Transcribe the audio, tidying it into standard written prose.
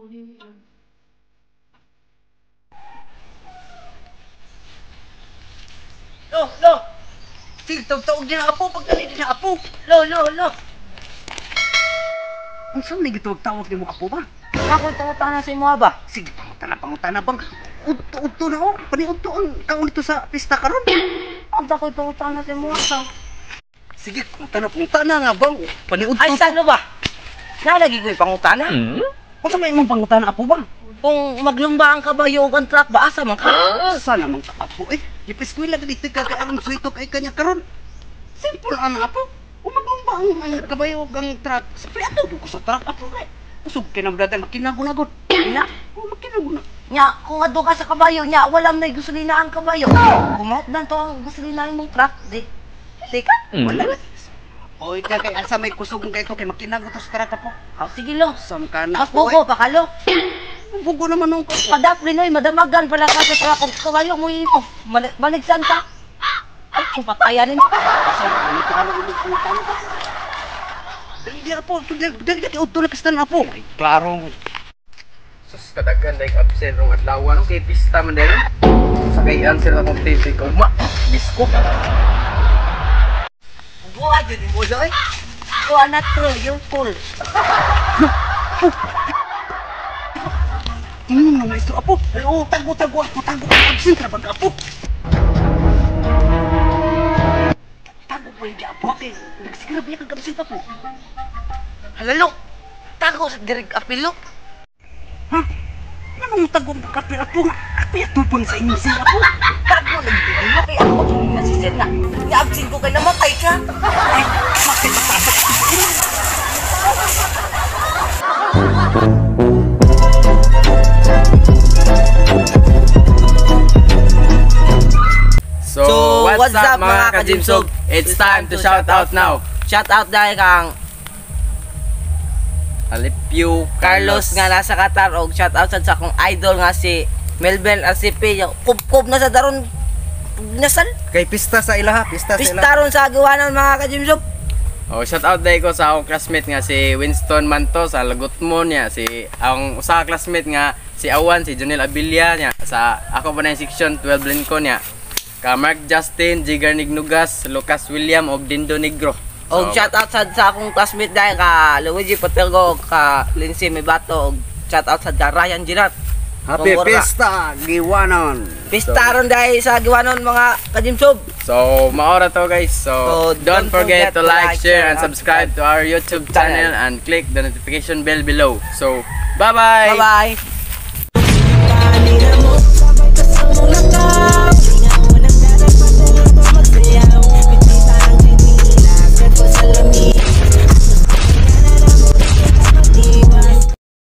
Lo, lo. Sige, tawag din apo, pagdali din apo. Lo, lo, lo. Ang saan may gitawag-tawag ni mo apo ba? Ako tawag sa imo ba? Sige, pangutana bang. Udto na oh, paniudto ang kaon dito sa pista karon. Ang takoy pangutana sa imo sa. Sige, pangutana nga bang. Paniudto. Ay sano ba? Nalagi ko yung pangutana. Unsa may imong pangutana apo ba? Kung maglumba ang kabayo og ang truck ba asa man ka? Asa naman ka apo eh? Gipiskwela dito ka kay aron suito kay kanya karon. Simple ana apo. Umaglumba ang kabayo og ang truck. Sa ato ko sa truck apo kay. Usog kay nang dadan kinagunagot. Ina. Oh, makinaguna. Nya, kung adto ka sa kabayo nya, wala may gasolina ang kabayo. Kumot to ang gasolina imong truck, di. Di ka? Wala. Oy, kay asa may kusog kay to kay makinagot sa truck apo. Ah, sige lo. Sam ka na. Mas bugo pa ka lo. Bugo naman nung ko. Padapli noy, madamagan pala ka sa truck kung kabayo mo imo. Maligsan ka. Ay, kung patayanin pa. Asa ano ka na ulit pangutana ka? Dali apo, dali dali udto na pista na apo. Ay, klaro. Sus, kadagan like absent rong adlaw no kay pista man dahil. Sakayan sila akong TV ko. Ma, bisko. Buha jud mo loy. Kuha na true, yung cool. Tingnan mo maestro apo. Ay, oh, tago tago apo, tago. Absent ra bag apo. Tago po hindi apo kay nagsigra ba kag absent apo. Halalo. Tago sa dirig apilo. Ha? Anong tago kape apo nga? Kape atupang sa inyong sir apo. Tago lang dito. Kay ako na si sir na. Nga-absent ko kay namatay ka. Ay, bakit pasok? So, what's up mga ka-Jimsog? It's time to shout out now. Shout out dahil kang Alipio Carlos nga nasa Qatar og shout out sad sa akong idol nga si Melvin RCP. Kubkob na sa daron nasal. Kay pista sa ilaha, pista sa ilaha. Pista ron sa gawanan mga ka-Jimsog. Oh, shout out dahil ko sa akong classmate nga si Winston Manto sa Lagutmo niya, si ang usa ka classmate nga si Awan, si Jonel Abilia niya, sa ako pa na yung section 12 Lincoln niya. Ka Mark Justin, Jigar Nignugas, Lucas William og Dindo Negro. Og shout out sad sa akong classmate dahil ka Luigi Patergo, ka Lindsay Mebato, og shout out sad ka Ryan Girat. Happy Pangorra. Pista Giwanon. Pista ron dahil sa giwanon mga ka-Jimsog. So, maora to guys. So, don't forget to like, share, and subscribe to our YouTube channel and click the notification bell below. So, bye-bye! Bye-bye.